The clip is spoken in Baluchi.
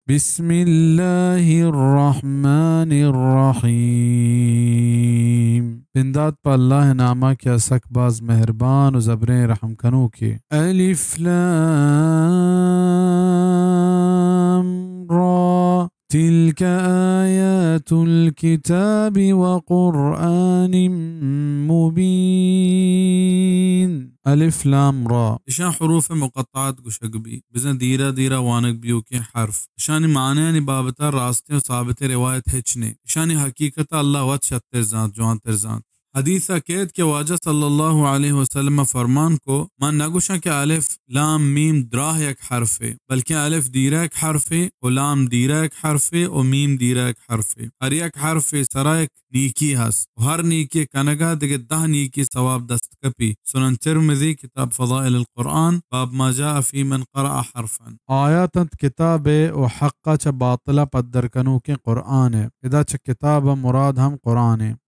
بسم الله الرحمن الرحيم. بندات پہ اللہ ءِ نام ءَ کہ آ سک باز مہربان و زبریں رحم کنوکے۔ الف لام را، تلك آيات الكتاب وقرآن مبين. الف لام را۔ اشاں حروف مقطعات گوشگ بی، بزاں دیرا دیرا وانگ بیوکیں حرف۔ اشانی معنیانی بابت ءَ راستیں و ثابتیں روایت ہچ نے۔ اشانی حقیقت ءَ اللہ وت شتر زانت، جوانتر زانت۔ حدیث ءَ کیت کہ واجہ صلی اللہ علیہ وسلم ءَ فرمان کو، من نگوشاں کہ الف لام میم دراہ یک حرفے، بلکیں الف دیرا یک حرفے و لام دیرا یک حرفے و میم دیرا یک حرفے۔ ہر یک حرفے سرا یک نیکی ہست و ہر نیکی کنگا دگہ دہ نیکی ثواب دست کپی۔ سنن ترمذی، کتاب فضائل القرآن، باب ما جاء في من قرأ حرفا۔ آیات انت کتابے و حقا چہ باطلا پدر کنوکیں قرآنے۔ ادا چہ کتابا مراد ہم قرآنے۔